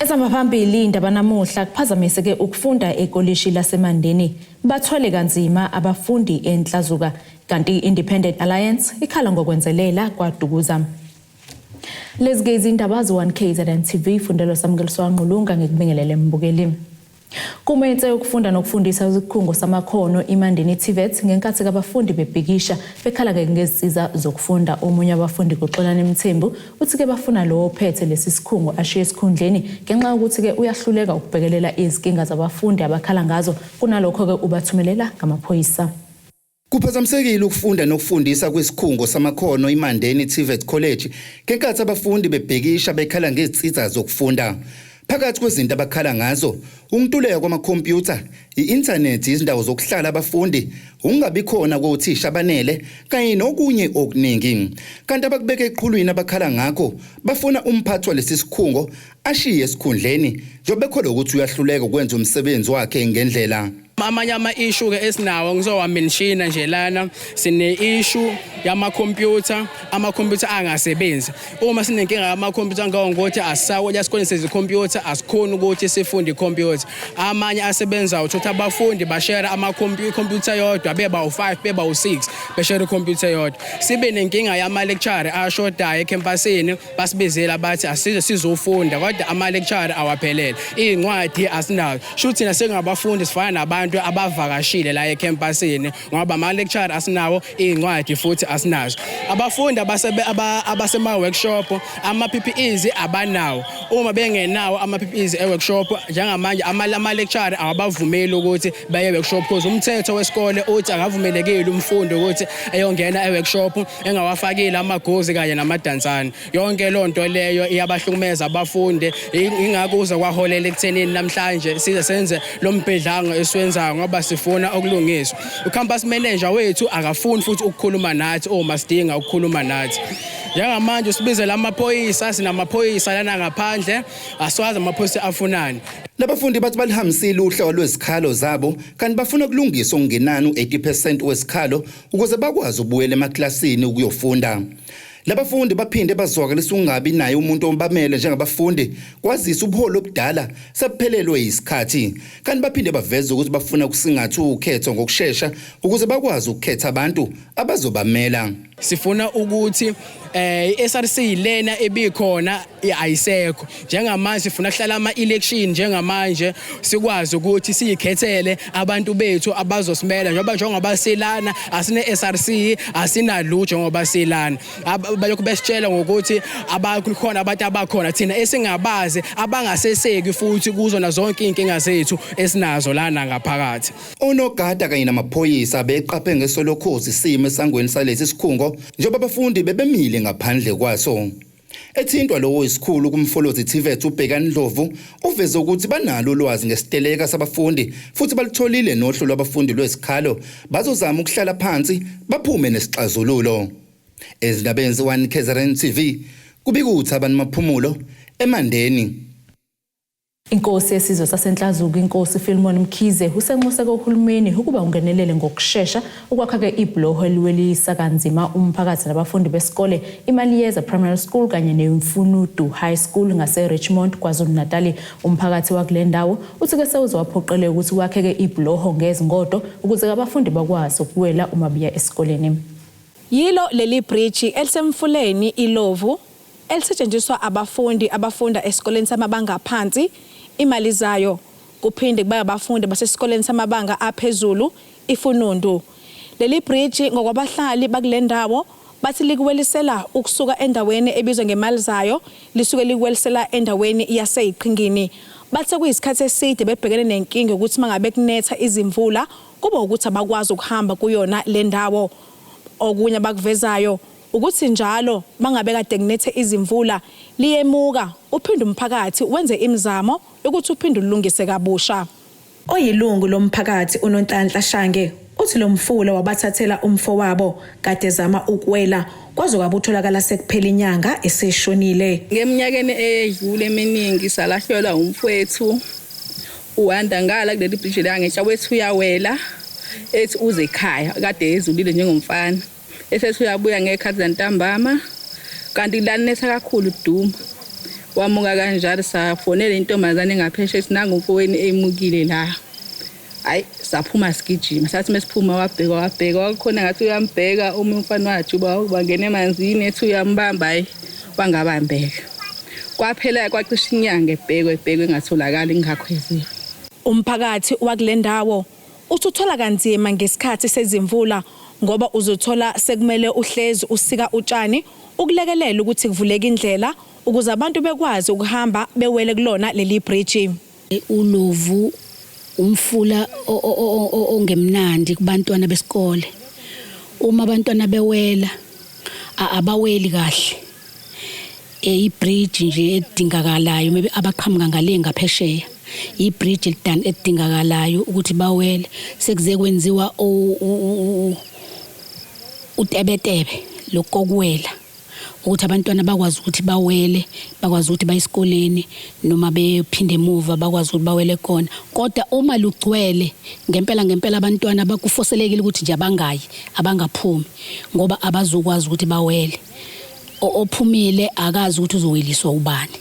Ezihamba phambili indaba namuhla kuphazamiseke ukufunda ekolishi laseMandeni. Bathwele kanzima abafundi eNhlazuka kanti i-Independent Alliance ikhala ngokwenzelela kwaDukuza. Lezi ke izindaba ze-1 KZN TV fundelwa Samukeliso Ngqulunga ngikubingelele mbukeli. Kumense ukufunda nokufundisa isikhungo samakhono iMandeni TVET ngenkathi kabafundi bebhikisha bekhala ngezinsiza zokufunda. Omunye wabafundi kuXolani Mthembu uthi-ke bafuna lowo ophethe lesi sikhungo ashiye esikhundleni ngenxa yokuthi-ke uyahluleka ukubhekelela izinkinga zabafundi abakhala ngazo, kunalokho-ke ubathumelela ngamaphoyisa. Kuphazamisekile ukufunda nokufundisa kwisikhungo samakhono iMandeni TVET College ngenkathi abafundi bebhikisha bekhala ngezinsiza zokufunda. Phakathi kwezinto abakhala ngazo, ukuntuleka kwamakhompyutha, i-inthanethi, izindawo zokuhlala abafundi, ukungabi khona kothisha abanele kanye nokunye okuningi. Kanti abakubeka eqhulwini abakhala ngakho, bafuna umphathi walesi sikhungo ashiye esikhundleni njengoba bekholwa ukuthi uyahluleka ukwenza umsebenzi wakhe ngendlela. Amanye ama-issue ke esinawo ngizowamenshina nje lana, sine-issue yamakhompyutha, amakhompyutha angasebenzi. Uma sinenkinga yamakhompyutha ngokuthi asisawela esikoleni sezikhompyutha, asikhoni ukuthi sifunde ikhompyutha. Amanye asebenzayo uthola abafundi bashare amakhompyutha yodwa, beba u-5 beba u-6 beshare ikhompyutha yodwa. Sibe nenkinga yama-lecture ashodayo ekhempasini, basibizela bathi asize sizofunda kodwa ama-lecture awaphelele, iy'ncwadi asinazo. Sho thina sengabafundi sifana nabantu abavakashile la ekhempasini ngoba ama-lecture asinawo, iy'ncwadi futhi asinazo. Abafundi abasema-workshop ama-PPEs abanawo. Uma bengenawo ama-PPEs e-workshop njengamanje ama-lecture awabavumeli ukuthi baye e-workshop because umthetho wesikole uthi akavumelekile umfundi ukuthi eyongena e-workshop engawafakile amagozi kanye namadansane. Yonke loo nto leyo iyabahlukumeza abafundi, ingakho kuze kwaholela ekuthenini namhlanje size senze lo mbhidlango esiwenzayo ngoba sifuna ukulungiswa. U-campus manager wethu akafuni futhi ukukhuluma nathi uma sidinga ukukhuluma nathi. Njengamanje usibizela amaphoyisa, sinamaphoyisa lana ngaphandle, asiwazi amaphoyisa afunani. Labafundi bathi balihambisile uhlelo lwezikhalo zabo kanti bafuna kulungiswa okungenani u-80% wesikhalo ukuze bakwazi ukubuyela emaklasini ukuyofunda. Labafundi baphinde bazwakalisa ukungabi naye umuntu obamele njengabafundi kwazisa ubuholi obudala sebuphelelwe yisikhathi. Kanti baphinde baveza ukuthi bafuna kusingathwe ukhetho ngokushesha ukuze bakwazi ukukhetha abantu abazobamela. Sifuna ukuthi i-SRC lena ebikhona ayisekho. Njengamanje sifuna kuhlala ama-election njengamanje sikwazi ukuthi siyikhethele abantu bethu abazosimela njengoba silana asine SRC, asinalutho njengoba silana. Balokhu besitshela ngokuthi abakhona abantu abakhona thina esingabazi abangaseseki futhi kuzona zonke iy'nkinga zethu esinazo lana ngaphakathi. Onogada kanye namaphoyisa beqaphe ngeso lokhozi isimo esangweni salesi sikhungo njengoba abafundi bebemile ngaphandle kwaso. Ethintwa lowo isikhulu kuMfolozi TVET uBhekani Ndlovu uveze ukuthi banalo ulwazi ngesiteleka sabafundi futhi balutholile nohlu lwabafundi lwezikhalo, bazozama ukuhlala phansi baphume nesixazululo. Ezindabeni ze-1 KZN TV kubika uThabani Maphumulo eMandeni. Inkosi yesizwe saseNhlazuka inkosi Philemon Mkhize usenxuse kuhulumeni ukuba ungenelele ngokushesha ukwakha-ke ibhuloho eliwelisa kanzima umphakathi nabafundi besikole iMaliyeza Primary School kanye neMfunudu High School ngase-Richmond KwaZulu-Natali. Umphakathi wakule ndawo uthi-ke sewuze waphoqeleka ukuthi wakheke ibhuloho ngezingodo ukuze abafundi bakwazi ukuwela uma beya esikoleni. Yilo leli bhriji elisemfuleni iLovu elisetshenziswa abafundi abafunda esikoleni samabanga aphansi iMalizayo, kuphinde kube abafundi basesikoleni samabanga aphezulu iFunundu. Leli bhriji ngokwabahlali bakule ndawo bathi likuwelisela ukusuka endaweni ebizwa ngeMalizayo lisuke likuwelisela endaweni yaseyiqhingini. Bathi sekuyisikhathi eside bebhekene nenkinga yokuthi mangabe kunetha izimvula kube ukuthi abakwazi ukuhamba kuyona le ndawo. Okunye abakuvezayo ukuthi njalo mangabe kade kunethe izimvula liyemuka uphinde umphakathi wenze imizamo yokuthi uphinde ulungise kabusha. Oyilungu lomphakathi uNonhlanhla Shange uthi lo mfula wabathathela umfowabo kade ezama ukuwela kwaze kwabutholakala sekuphela inyanga eseshonile. Ngeminyakeni eyedlule eminingi salahlelwa umfowethu uHanda ngala kuleli bhriji la ngenhla wethu uyawela ethi uze ekhaya kade ezulile njengomfana esethi uyabuya ngekhathi zantambama kanti lanetha kakhulu duma. Wamuka kanjalo, safonela intombazane engaphesheya ethi nangu umfowenu emukile la. Hhayi, saphuma sigijima, sathi mesiphuma wabheka wabheka, wakhona ngathi uyambheka omunye umfana wajuba wangena emanzini ethi uyambamba, hhayi wangabambeka. Kwaphela kwacishe inyanga ebhekwe ebhekwe engatholakali ingakhweziwe. Umphakathi wakule ndawo uthi uthola kanzima ngesikhathi sezimvula ngoba uzothola sekumele uhlezi usika utshani ukulekelela ukuthi kuvuleke indlela ukuze abantu bekwazi ukuhamba bewele kulona leli bhriji. Ulovu umfula ongemnandi kubantwana besikole. Uma abantwana bewela abaweli kahle. Ibridge nje edingakalayo maybe abaqhamuka ngale ngaphesheya. Ibridge edingakalayo ukuthi bawele sekuze kwenziwa utebetebe lokokuwela ukuthi abantwana bakwazi ukuthi bawele, bakwazi ukuthi baye esikoleni noma bephinde emuva bakwazi ukuthi bawele khona. Kodwa uma lugcwele ngempela ngempela abantwana bakufoselekile ukuthi nje abangayi, abangaphumi ngoba abazokwazi ukuthi bawele. Ophumile akazi ukuthi uzoweliswa ubani.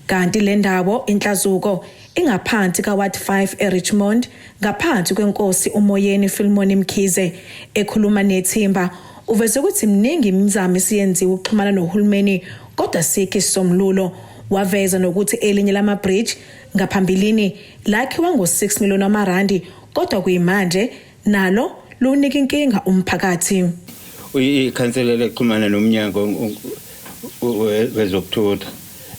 Kanti le ndawo iNhlazuko ingaphansi kaWard 5 eRichmond ngaphansi kwenkosi uMoyeni Philmon Mkhize. Ekhuluma nethimba uveze ukuthi miningi imizamo esiyenziwe ukuxhumana nohulumeni kodwa sikho isisombululo. Waveza nokuthi elinye lama-bridge ngaphambilini lakhiwa ngo-6 million wamarandi kodwa kuyimanje nalo lunika inkinga umphakathi. Ikhansela lexhumana nomnyango wezokuthutha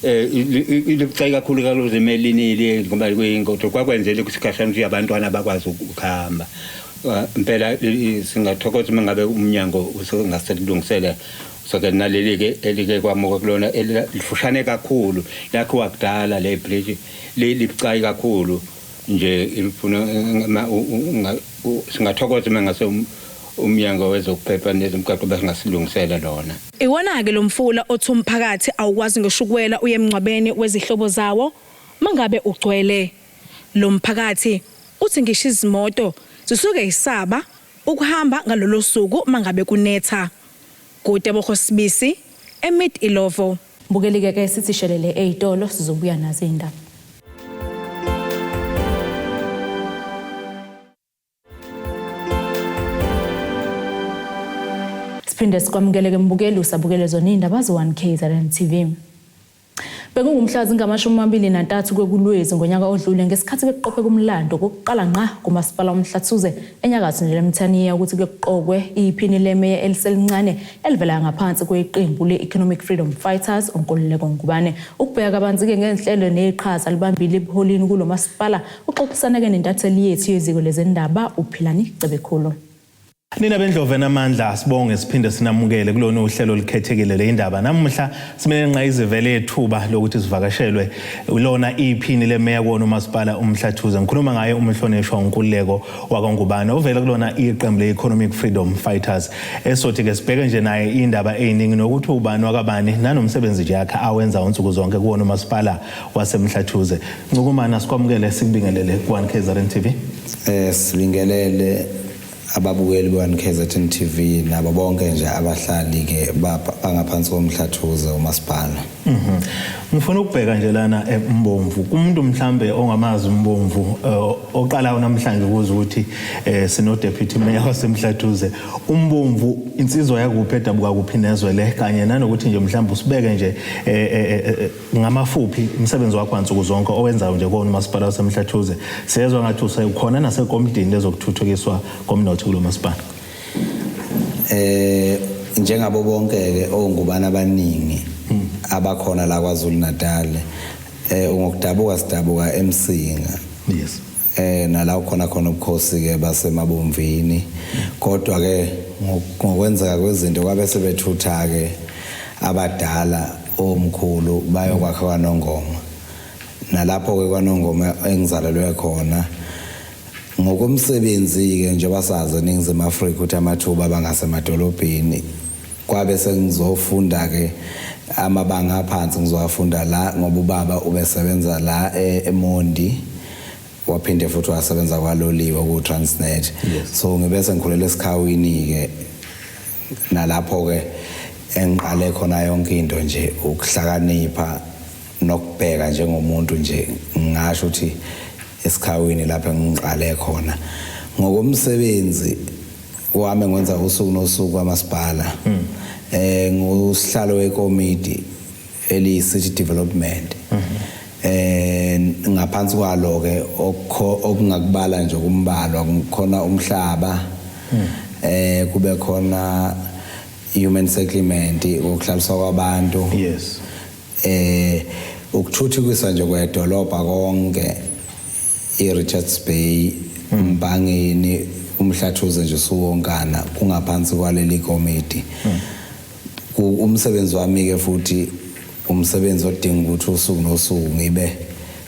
libucayi kakhulu kaloku emelinile ngoba kuyingodo kwakwenzela isikhashana ukuthi abantwana bakwazi ukuhamba. Impela singathokoza uma ngabe umnyango usungaselungisela soke naleli-ke elike kwamuka kulona lifushane kakhulu lakhiwa kudala le bridge libucayi kakhulu nje ilifuna singathokoza uma ngase umnyango wezokuphepha nezomgwaqo basingasilungisela lona. Iwona-ke lo mfula othi umphakathi awukwazi ngisho ukuwela uye emngcwabeni wezihlobo zawo mangabe ugcwele. Lo mphakathi uthi ngisho izimoto zisuke zisaba ukuhamba ngalolo suku mangabe kunetha. KuTebogo Sibisi, eMid Illovo. Mbukeli-ke ke sithi shelele ey'tolo sizobuya nazo iy'ndaba. Siphinde sikwamukele-ke mbukeli usabukele zona iy'ndaba ze-1 KZN TV. Bekungumhla zingama-23 kwekulwezi ngonyaka odlule ngesikhathi bekuqopheka umlando kokuqala ngqa kumasipala uMhlathuze enyakatho nelemthaniya ukuthi kuyoqokwe iphini lemeya eliselincane elivela ngaphansi kweqembu le-Economic Freedom Fighters uNkululeko Ngubane. Ukubheka kabanzi-ke ngenhlelo neqhaza libambile ebuholini kulo masipala uxoxisana-ke nentatheli yethu yeziko lezendaba uPhilani Cebekhulu. Nina bendlovu enamandla sibonge siphinde sinamukele kulona uhlelo olukhethekile le indaba. Namuhla simele nqayizivele yethuba lokuthi sivakashelwe ulona iphini lemeya kuwona umasipala uMhlathuze. Ngikhuluma ngaye umhlonishwa uNkululeko wakwaNgubane ovela kulona iqembu le-Economic Freedom Fighters. Esothi ke sibheke nje naye indaba eziningi nokuthi ubani wakabani nanomsebenzi nje yakhe awenza unsuku zonke kuwona umasipala waseMhlathuze. Ncukumana sikwamukele sikubingelele ku-1 KZN TV. Sibingelele ababukeli be-1 KZN TV nabo bonke nje abahlali ke bangaphansi koMhlathuze umasipala. Ngifuna ukubheka nje lana eMbomvu kumuntu mhlambe ongamazi uMbomvu oqalayo namhlanje ukuze ukuthi sino deputy mayor waseMhlathuze. uMbomvu insizwa yakuphi edabuka kuphi nezwe le kanye nanokuthi nje mhlambe usibeke nje ngamafuphi umsebenzi wakho wansuku zonke owenzayo nje kona umasipala waseMhlathuze. Siyezwa ngathi usekhona nasekomidini lezokuthuthukiswa komnotho kulo masipala. Njengabo bonke ke ongubani abaningi abakhona la KwaZulu Natal, ngokudabuka sidabuka eMsinga. Yes. Nala khona khona ubukhosi ke basemabomvini, kodwa ke ngokwenzeka kwezinto kwabe sebethutha ke abadala omkhulu bayokwakha kwaNongoma. Nalapho ke kwaNongoma engizalelwe khona ngokomsebenzi ke njengoba sazi eNingizimu Afrika ukuthi amathuba abangasemadolobheni, kwabe sengizofunda ke amabanga aphansi ngizowafunda la ngoba ubaba ubesebenza la eMondi, waphinde futhi wasebenza kwaloliwe ku Transnet. So ngibe sengikhulela esikhawini ke nalapho ke engiqale khona yonke into nje ukuhlakanipha. Nokubheka njengomuntu nje, ngingasho ukuthi esikhawini lapho engiqale khona ngokomsebenzi wami engiwenza usuku nosuku kwamasipala, ngusihlalo wekomiti eliyi city development. Ngaphansi kwalo ke okungakubala nje kumbalwa kukhona umhlaba, kube khona human settlement, ukuhlaliswa kwabantu, ukuthuthukiswa nje kwedolobha konke, iRichards Bay, Mpangeni, uMhlathuze nje suwonkana kungaphansi kwaleli komiti. Umsebenzi wami ke futhi umsebenzi odinga ukuthi usuku nosuku ngibe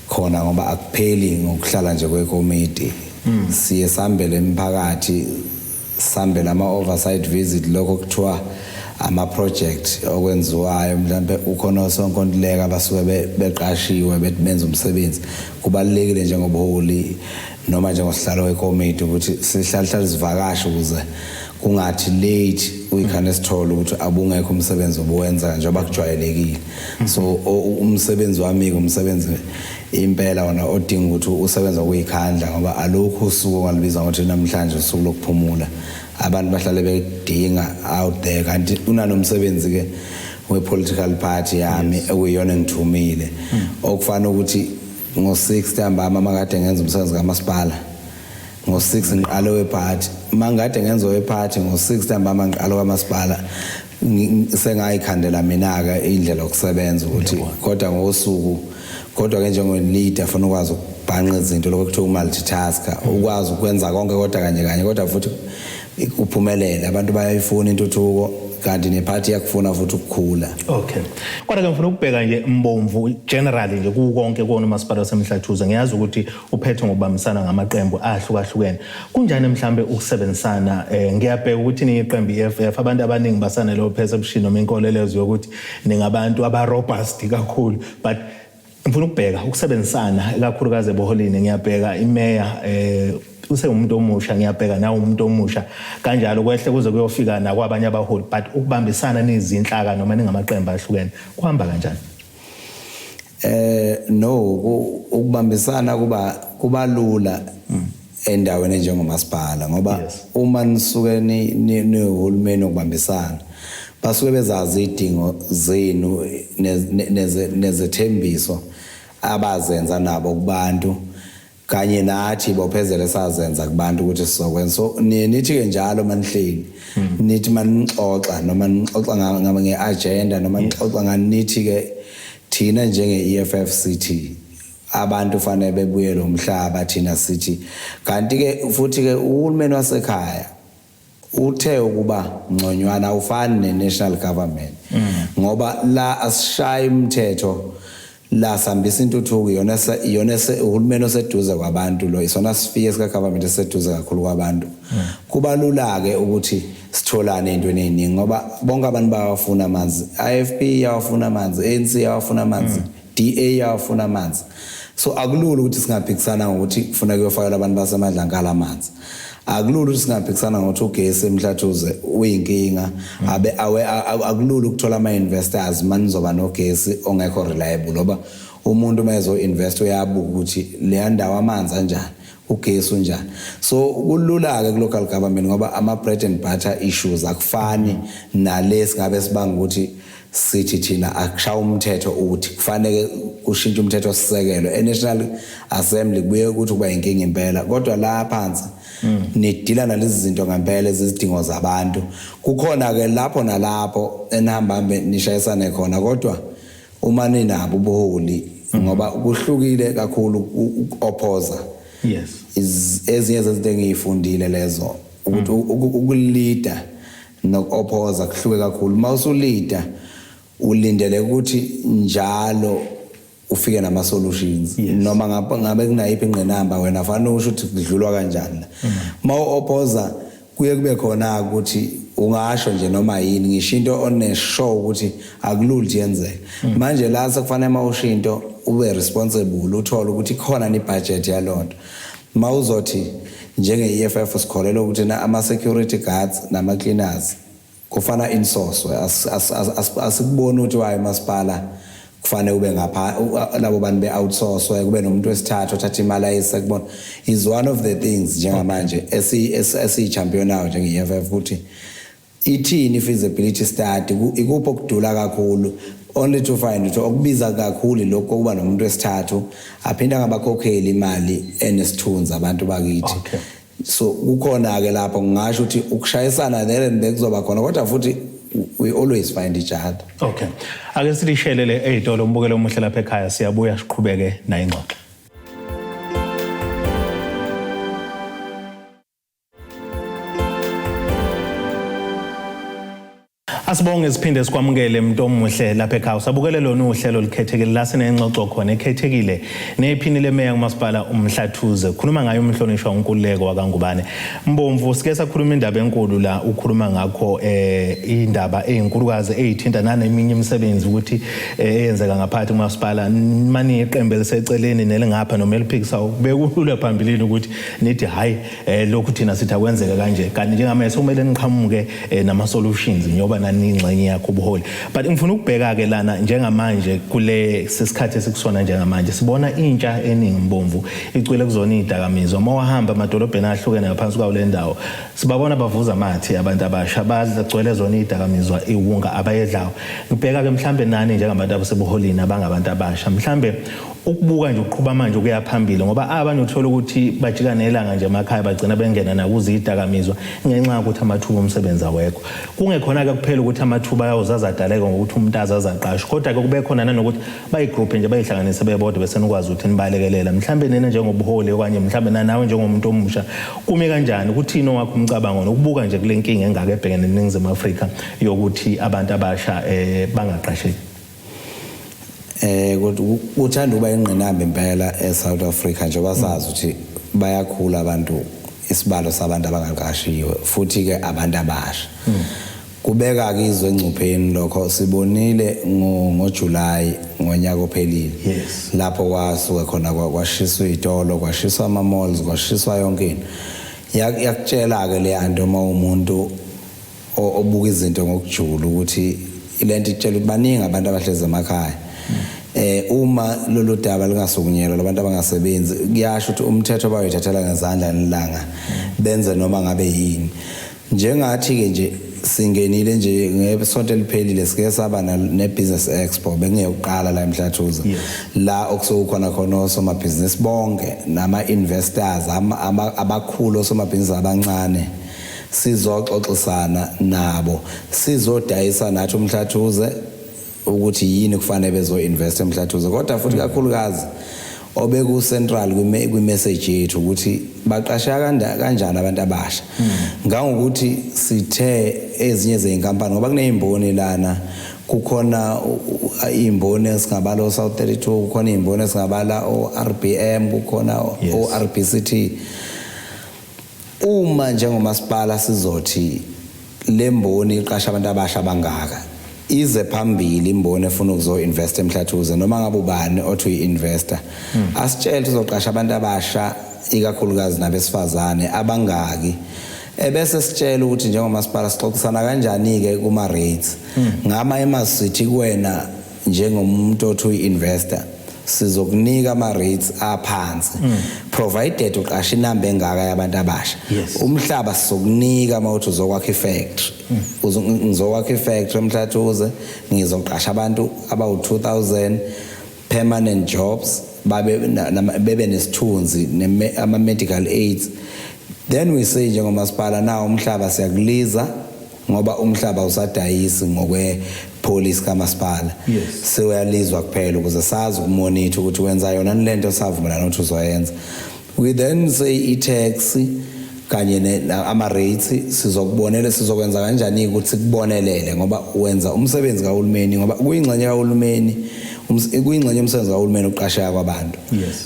khona, ngoba akupheli ngokuhlala nje kwekomiti. Siye sihambele emphakathi, sihambele ama-oversight visit, lokho kuthiwa ama-project okwenziwayo, mhlambe ukhona osonkontileka abasuke beqashiwe bethi benza umsebenzi. Kubalulekile njengobuholi noma njengosihlalo wekomiti ukuthi sihlale hlale sivakashe, ukuze kungathi late uyikhane sithole ukuthi abungekho umsebenzi obuwenza njengoba kujwayelekile. So umsebenzi wami ke umsebenzi impela wona odinga ukuthi usebenza kuyikhandla, ngoba alukho usuku ongalibiza ngokuthi namhlanje usuku lokuphumula. Abantu bahlale bedinga out there, kanti unanomsebenzi ke we-political party yami ekuyiyona engithumile, okufana ukuthi ngo-6 ntambama makade ngenza umsebenzi kamasipala, ngo-6 ngiqale wephathi, mangade ngenza wephathi, ngo-6 ntambama ngiqale kwamasipala. Sengayikhandela mina-ke indlela yokusebenza ukuthi kodwa ngosuku, kodwa ke njengo-leader funa ukwazi ukubhanqa izinto, lokho kuthiwa u-multitasker, ukwazi ukwenza konke kodwa kanye kanye, kodwa futhi uphumelele. Abantu bayayifuna intuthuko, kanti nephathi iyakufuna futhi ukukhula. Okay. Kodwa ke ngifuna ukubheka nje Mbomvu generally nje kukonke kona umasipala waseMhlathuze. Ngiyazi ukuthi uphethe ngokubambisana ngamaqembu ahlukahlukene. Kunjani mhlambe ukusebenzisana? Ngiyabheka ukuthi niyiqembu iEFF, abantu abaningi basane lo perception noma inkolelo yokuthi ningabantu aba robust kakhulu, but ngifuna ukubheka ukusebenzisana ikakhulukazi ebuholini. Ngiyabheka imeya usengumuntu omusha, ngiyabheka nawe umuntu omusha kanjalo, kwehle kuze kuyofika nakwabanye abaholi, but ukubambisana nizinhlaka noma ningamaqembu ahlukene kuhamba kanjani? No, ukubambisana kuba lula endaweni enjengomasipala, ngoba uma nisuke ni uhulumeni okubambisana, basuke bezazi idingo zenu nezethembiso abazenza nabo kubantu, kanye nathi bophezele sazenza kubantu ukuthi sizokwenza. So niye nithi ke njalo manihleli, nithi manixoxa noma nixoxa nge-agenda noma nixoxa ngani, nithi ke thina njenge-EFF sithi abantu fanele bebuyele umhlaba, thina sithi kanti ke futhi ke uhulumeni wasekhaya uthe ukuba ngconywana, awufani ne-national government, ngoba la asishayi umthetho, la sihambisa intuthuko. Iyona uhulumeni oseduze kwabantu lo, isona sifike sika government eseduze kakhulu kwabantu. Kuba lula ke ukuthi sitholane entweni eziningi, ngoba bonke abantu bayawafuna amanzi, IFP iyawafuna amanzi, ANC iyawafuna amanzi, DA iyawafuna amanzi. So akulula ukuthi singaphikisana ngokuthi kufuneka kuyofakelwa abantu baseMadlankala amanzi. Akulula ukuthi singaphikisana ngokuthi ugesi eMhlathuze uyinkinga. Abe awe akulula ukuthola ama-investors manizoba nogesi ongekho reliable, ngoba umuntu uma ezo-invest uyabuka ukuthi leya ndawo amanzi anjani, ugesi unjani. So kulula-ke ku-local government, ngoba ama-bread and butter issues akufani nale singabe sibanga ukuthi sithi thina akushaya umthetho uthi kufanele kushintshe umthetho sisekelo e-National Assembly, kubuye ukuthi kuba inkinga impela. Kodwa la phansi nidila nalezi zinto ngempela ezizidingo zabantu. Kukhona ke lapho nalapho enihamba hambe nishayisane khona, kodwa uma ninabo ubuholi, ngoba kuhlukile kakhulu uku-opposa. Ezinye zezinto engiyifundile lezo, ukuthi ukulida noku-opposa kuhluke kakhulu. Uma usulida ulindele ukuthi njalo ufike nama solutions, noma ngabe kunayiphi ingqinamba, wena fanele usho ukuthi kudlulwa kanjani. Uma u-opposa kuye kube khona ukuthi ungasho nje noma yini, ngisho into one-sure ukuthi akulula ukuthi yenzeke. Manje la sekufanele uma usho into ube responsible, uthole ukuthi ikhona ni-budget yalonto. Uma uzothi njenge-EFF sikholelwa ukuthi ama-security guards nama-cleaners kufana insource, asikuboni ukuthi waye masipala. Kufanele ube ngapha labo bantu be-outsource, kube nomuntu wesithathu othatha imali ayise kubona. Is one of the things njengamanje esiyi-championayo njenge-EFF, ukuthi ithini i-feasibility study, ikuphi okudula kakhulu, only to find ukuthi okubiza kakhulu lokho kokuba nomuntu wesithathu aphinde angabakhokheli imali enesithunzi abantu bakithi. So kukhona-ke lapho ngingasho ukuthi ukushayisana there and there kuzoba khona, kodwa futhi we always find each other. Okay, ake silishelele ey'tolo, umbukelo omuhle lapha ekhaya, siyabuya siqhubeke nayo ingxoxo. Asibonge siphinde sikwamukele mntu omuhle lapha ekhaya. Usabukele lona uhlelo olukhethekile la sinengxoxo khona ekhethekile nephini lemeya kumasipala uMhlathuze. Khuluma ngayo umhlonishwa uNkululeko wakaNgubane. Mbomvu, sike sakhuluma indaba enkulu la, ukhuluma ngakho indaba eyinkulukazi eyithinta naneminye imisebenzi ukuthi eyenzeka ngaphakathi kumasipala. Mani iqembu eliseceleni nelingapha noma eliphikisa bekulula phambilini ukuthi nithi hayi, lokhu thina sithi akwenzeke kanje, kanti njengamanje sekumele niqhamuke nama solutions njengoba nani ingxenye yakho ubuholi. But ngifuna ukubheka ke lana njengamanje kule sesikhathi esikusona njengamanje, sibona intsha eningi, Mbomvu, icwile kuzona izidakamizwa. Uma wahamba emadolobheni ahlukene ngaphansi kwawo le ndawo, sibabona bavuza amathe abantu abasha, bagcwele zona izidakamizwa, iwunga abayedlayo. Ngibheka ke mhlambe nani njengabantu abasebuholini abangabantu abasha, mhlambe ukubuka nje ukuqhuba manje ukuya phambili, ngoba abanye uthola ukuthi bajika nelanga nje emakhaya, bagcina bengena nakuzo izidakamizwa ngenxa yokuthi amathuba omsebenzi awekho. Kungekhona-ke kuphela ukuthi amathuba ayawuze adaleke ngokuthi umuntu aze azaqashwe, kodwa-ke kube khona nanokuthi bayi-group nje, bayihlanganise bebodwa, bese nikwazi ukuthi nibalekelela. Mhlambe nina njengobuholi okanye mhlambe nawe njengomuntu omusha, kumi kanjani, kuthini owakho umcabango nokubuka nje kule nkinga engaka ebhekene neNingizimu Afrika yokuthi abantu abasha bangaqasheki? Kodwa kuthanda ukuba ingqinamba impela eSouth Africa, njengoba sazi ukuthi bayakhula abantu, isibalo sabantu abangaqashiwe, futhi ke abantu abasha. Kubeka ke izwe engcupheni lokho. Sibonile ngoJuly ngonyaka ophelile lapho kwasuka khona kwashiswa izitolo, kwashiswa ama malls, kwashiswa yonke into. Yakutshela ke le anto uma umuntu obuka izinto ngokujula ukuthi lento ikutshela ukuthi baningi abantu abahlezi emakhaya. Uma lolu daba lingasukunyelwa, labantu abangasebenzi, kuyasho ukuthi umthetho bayoyithathela ngezandla nelanga, benze noma ngabe yini. Njengathi ke nje singenile nje ngesonto eliphelile, sike saba ne-business expo, bengeyokuqala la eMhlathuze, la okusuke khona khona osomabhizinisi bonke nama-investors abakhulu, osomabhizinisi abancane, sizoxoxisana nabo, sizodayisa nathi uMhlathuze ukuthi yini kufanele bezo-invest eMhlathuze. Kodwa futhi kakhulukazi obeku-central kwi-message yethu ukuthi baqasheka kanjani abantu abasha, ngangokuthi sithe ezinye zey'nkampani, ngoba kuney'mboni lana, kukhona iy'mboni esingabala o-South 32, kukhona iy'mboni esingabala o-RBM, kukhona o-RBCT. Uma njengomasipala sizothi le mboni iqasha abantu abasha abangaka, ize phambili imboni efuna ukuzo-invest eMhlathuze, noma ngabe ubani othi uyi-investor, asitshele ukuthi uzoqasha abantu abasha ikakhulukazi nabesifazane abangaki, ebese sitshela ukuthi njengomasipala sixoxisana kanjani-ke kuma-rates. Ngama emasithi kuwena njengomuntu othi uyi-investor, sizokunika ama-rates aphansi provided uqashe inamba engaka yabantu abasha. Umhlaba sizokunika uma uthi uzokwakha i-factory. Ngizokwakha i-factory eMhlathuze, ngizoqasha abantu abawu-2000 permanent jobs, babe bebe nesithunzi, ama-medical aids. Then we say njengomasipala, nawo umhlaba siyakuliza, ngoba umhlaba usadayisi ngokwe policy kamasipala. Sewuyalizwa kuphela ukuze sazi uku-monitor ukuthi wenza yona lento savumelana ukuthi uzoyenza. We then say i-tax kanye ama-rates sizokubonela, sizokwenza kanjani ukuthi sikubonelele, ngoba wenza umsebenzi kahulumeni, ngoba kuyingxenye kahulumeni, kuyingxenye yomsebenzi kahulumeni ukuqasheka kwabantu.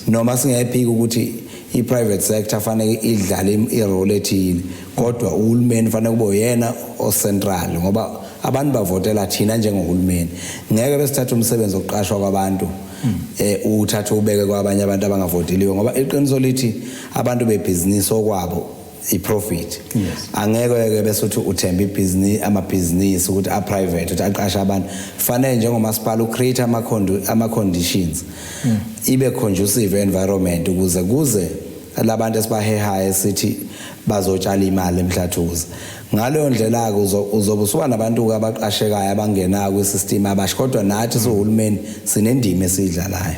Noma singephiki ukuthi i-private sector fanele idlale i-role ethile, kodwa uhulumeni fanele kube uyena o-central, ngoba abantu bavotela thina njengohulumeni. Ngeke besithathe umsebenzi wokuqashwa kwabantu uthathe ubeke kwabanye abantu abangavoteliwe, ngoba iqiniso lithi abantu bebhizinisi okwabo i-profit. Angeke ke bese uthi uthemba ibhizinisi, amabhizinisi ukuthi a-private ukuthi aqashe abantu. Fanele njengomasipala ucreate ama-conditions, ibe conducive environment ukuze kuze labantu esibahehayo esithi bazotshala imali eMhlathuze. Ngaleyo ndlela-ke uzobe usuba nabantu-ke abaqashekayo abangenayo kwi-system abasha, kodwa nathi siwuhulumeni sinendima esiyidlalayo.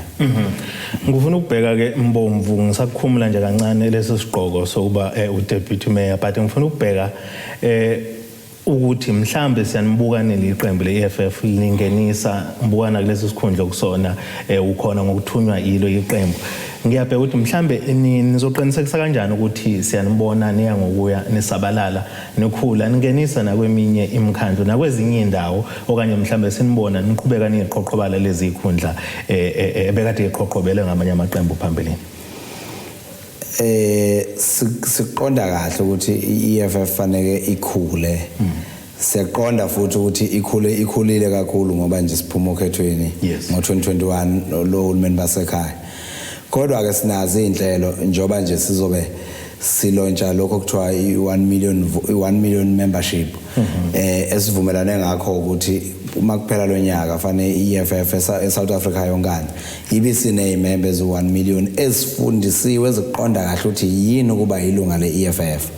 Ngifuna ukubheka ke, Mbomvu, ngisakukhumula nje kancane leso sigqoko sokuba uDeputy Mayor, but ngifuna ukubheka ukuthi mhlambe siyanibuka neliqembu le-EFF lingenisa ngibukana kulesi sikhundla kusona, ukhona ngokuthunywa ilo iqembu. Ngiyabheka ukuthi mhlambe nizoqinisekisa kanjani ukuthi siyanibona niya ngokuya nisabalala, nikhula, ningenisa nakweminye imikhandlu nakwezinye indawo, okanye mhlambe sinibona niqhubeka niyiqhoqhobala lezi ikhundla ebekade iqhoqhobele ngamanye amaqembu phambilini? Siqonda kahle ukuthi i-EFF fanele ikhule. Siyaqonda futhi ukuthi ikhule, ikhulile kakhulu ngoba nje siphuma okhethweni ngo-2021 lo hulumeni basekhaya. Kodwa ke sinazo izinhlelo njoba nje sizobe silauncha lokho kuthiwa i-1 million, i-1 million membership, esivumelane ngakho ukuthi uma kuphela lo nyaka fanele i-EFF eSouth Africa yonkana ibe sinezimember ezu-1 million ezifundisiwe, eziqonda kahle ukuthi yini ukuba ilunga le-EFF,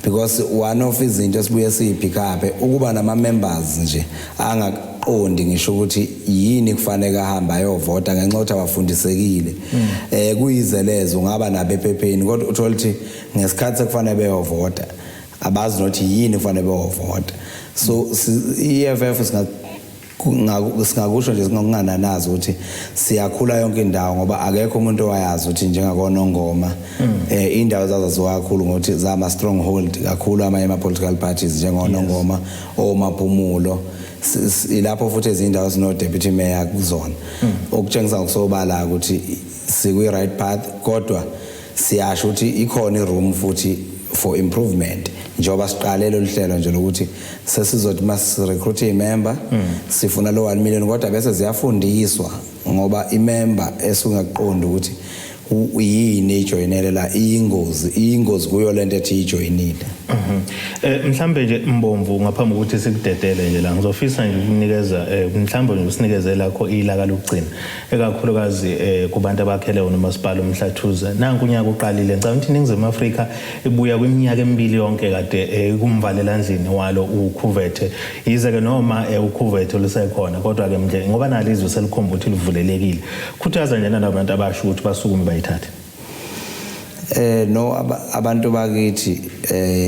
because one of izinto esibuye siyipick up ukuba nama members nje angaqondi ngisho ukuthi yini kufanele ahambe ayovota ngenxa yokuthi abafundisekile. Kuyizelezo ungaba nabo ephepheni, kodwa uthola ukuthi ngesikhathi sekufanele beyovota abazi nokuthi yini kufanele beyovota. So i-EFF singakusho nje singakungananazi ukuthi siyakhula yonke indawo, ngoba akekho umuntu owayazi ukuthi njengakoNongoma, indawo zazaziwa kakhulu ngokuthi zama stronghold kakhulu amanye ama political parties njengoNongoma, oMaphumulo, ilapho futhi ezinye indawo sino deputy mayor kuzona, okutshengisa ngokusobala ukuthi sikwi right path. Kodwa siyasho ukuthi ikhona iroom futhi for improvement, njengoba siqale lolu hlelo nje lokuthi sesizothi masi-recruit i-member sifuna lo 1 million, kodwa bese ziyafundiswa, ngoba imember esungaqondi ukuthi yini ijoyinele la iyingozi, iyingozi kuyo lento ethi ijoyinile. Mhlambe nje, Mbomvu, ngaphambi kokuthi sikudedele nje la, ngizofisa nje ukunikeza mhlambe nje usinikeze lakho ilaka lokugcina, ekakhulukazi kubantu abakhele wona umasipala uMhlathuze. Nanku unyaka uqalile. Ngicabanga ukuthi iNingizimu Afrika ibuya kwiminyaka emibili yonke kade kumvalela ndlini walo ukhuvethe. Yize ke noma ukhuvethe lusekhona, kodwa ke nje ngoba nalo izwe selikhomba ukuthi livulelekile. Khuthaza nje nabantu abasha ukuthi basukume bayithathe. No, abantu bakithi,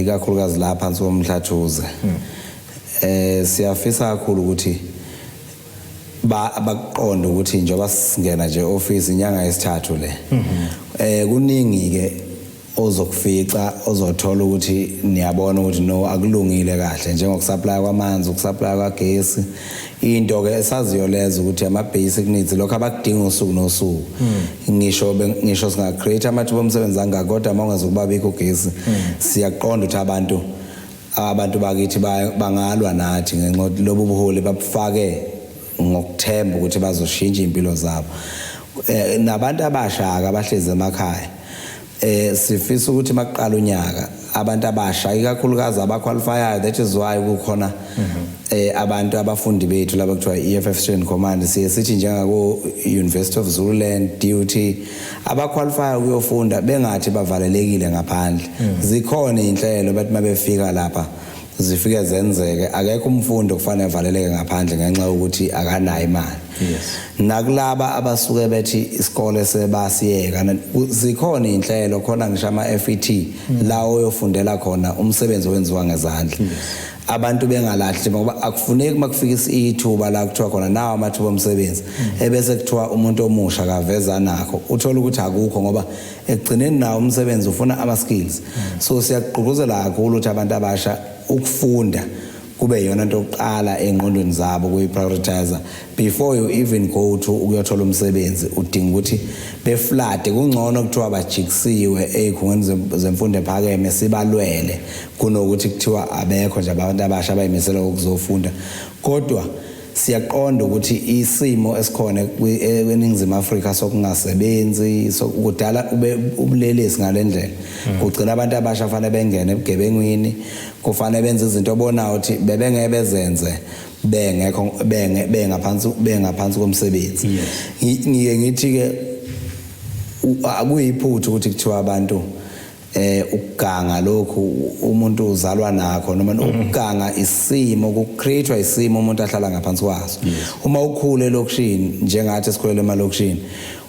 ikakhulukazi la phansi koMhlathuze, siyafisa kakhulu ukuthi ba abakuqonda ukuthi njengoba singena nje office inyanga yesithathu le, kuningi ke ozokufica, ozothola ukuthi niyabona ukuthi no, akulungile kahle, njengokusupply kwamanzi, ukusupply kwagesi, into ke esaziyo lezo ukuthi ama basic needs, lokho abakudinga usuku nosuku. Ngisho singa create amathuba omsebenzi angaka, kodwa uma ungezokuba bikho ugesi, siyaqonda ukuthi abantu bakithi bangalwa nathi ngenxa yokuthi lobu buholi babufake ngokuthemba ukuthi bazoshintsha impilo zabo. Nabantu abasha abahlezi emakhaya, sifisa ukuthi makuqala unyaka abantu abasha ikakhulukazi abaqualifyayo, that is why kukhona abantu abafundi bethu laba kuthiwa i-EFF Student Command, siye sithi njengako University of Zululand, DUT, abaqualifyayo ukuyofunda bengathi bavalelekile ngaphandle. Zikhona inhlelo bathi mabefika lapha zifike zenzeke. Akekho umfundi okufanele avaleleke ngaphandle ngenxa yokuthi akanayo imali. Nakulaba abasuke bethi isikole sebasiyeka, zikhona inhlelo khona, ngisho ama FET la oyofundela khona umsebenzi owenziwa ngezandla. Abantu bengalahli, ngoba akufuneki makufika ithuba la kuthiwa khona nawo amathuba omsebenzi ebese kuthiwa umuntu omusha kaveza nakho, uthola ukuthi akukho, ngoba ekugcineni nawo umsebenzi ufuna ama skills. So siyagqugquzela kakhulu ukuthi abantu abasha ukufunda kube yiyona nto yokuqala ey'ngqondweni zabo, kuyi-prioritize before you even go to ukuyothola umsebenzi. Udinga ukuthi beflade, kungcono kuthiwa bajikisiwe ey'khungweni zemfundo ephakeme sibalwele, kunokuthi kuthiwa abekho nje abantu abasha abayimisela ukuzofunda. Kodwa Siyaqonda ukuthi isimo esikhona eNingizimu Afrika sokungasebenzi sokudala ubulelesi ngalendlela kugcina abantu abasha fanele bengene ebugebengwini, kufanele benze izinto obonayo ukuthi bebengeke bezenze bengekho benge bengaphansi bengaphansi komsebenzi. Ngike ngithi ke akuyiphutha ukuthi kuthiwa abantu ukuganga lokhu umuntu uzalwa nakho noma ukuganga isimo kucreatewa isimo umuntu ahlala ngaphansi kwaso. Uma ukhule elokishini njengathi esikhulele emalokishini,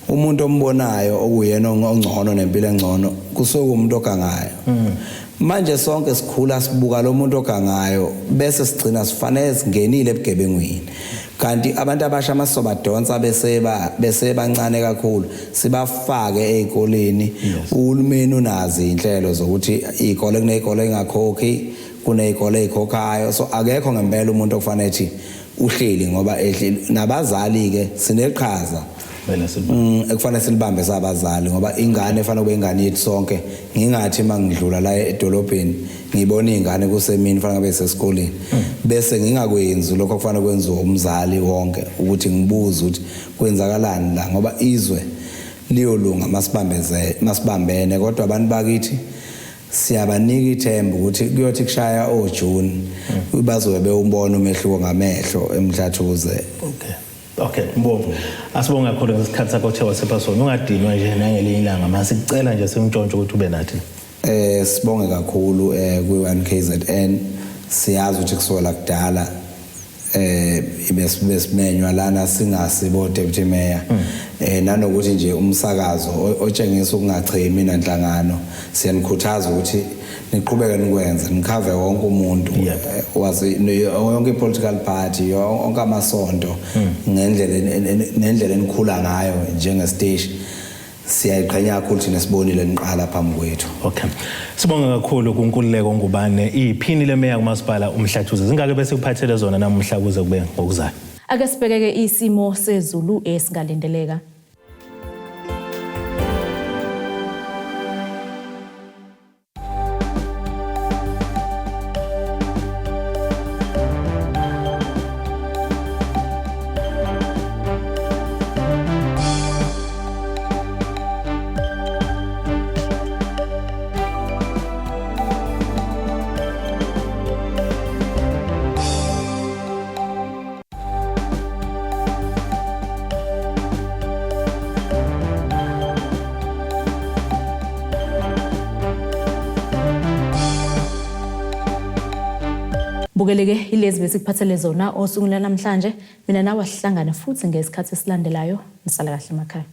umuntu ombonayo okuyena ongcono nempilo engcono kusuke umuntu ogangayo. Manje sonke sikhula sibuka lo muntu ogangayo bese sigcina sifanele singenile ebugebengwini. Kanti abantu abasha masobadonsa bese bancane kakhulu sibafake ezikoleni. Uhulumeni unazi inhlelo zokuthi izikole kunezikole engakhokhi, kunezikole ezikhokhayo, so akekho ngempela umuntu okufanele ethi uhleli ngoba ehleli. Nabazali ke sineqhaza ekufanele silibambe sabazali, ngoba ingane efanele kube ingane yethu sonke. Ngingathi mangidlula la edolobheni ngibona ingane kusemini fanele ngabe sesikoleni, bese ngingakwenzi lokho okufanele kwenziwe umzali wonke, ukuthi ngibuze ukuthi kwenzakalani la, ngoba izwe liyolunga masibambene. Kodwa abantu bakithi siyabanika ithemba ukuthi kuyothi kushaya oJune bazobe bewubona umehluko ngamehlo eMhlathuze. Okay, Mbomvu. Asibonge kakhulu ngesikhathi sakho othe wasipha sona. Ungadinwa nje nangelinye ilanga masikucela nje simntshontshe ukuthi ube nathi. Sibonge kakhulu kwi-1KZN. Siyazi ukuthi kusukela kudala besimenywa lana singasibo deputy mayor, nanokuthi nje umsakazo otshengisa ukungachemi nanhlangano, siyanikhuthaza ukuthi niqhubeke nikwenze, nikhave wonke umuntu, wazi yonke i-political party, yonke amasonto, ngendlela nendlela enikhula ngayo njengesiteshi. Siyayiqhenya kakhulu thina sibonile niqala phambi kwethu. Okay. Sibonga kakhulu kuNkululeko Ngubane, iphini lemeya kumasipala uMhlathuze. Zingake bese kuphathele zona namuhla kuze kube ngokuzayo. Ake sibhekeke isimo sezulu esingalindeleka. Bukeleke ilezi besikuphathele zona osukwini lwanamhlanje. Mina nawe sihlangane futhi ngesikhathi esilandelayo. Nisala kahle emakhaya.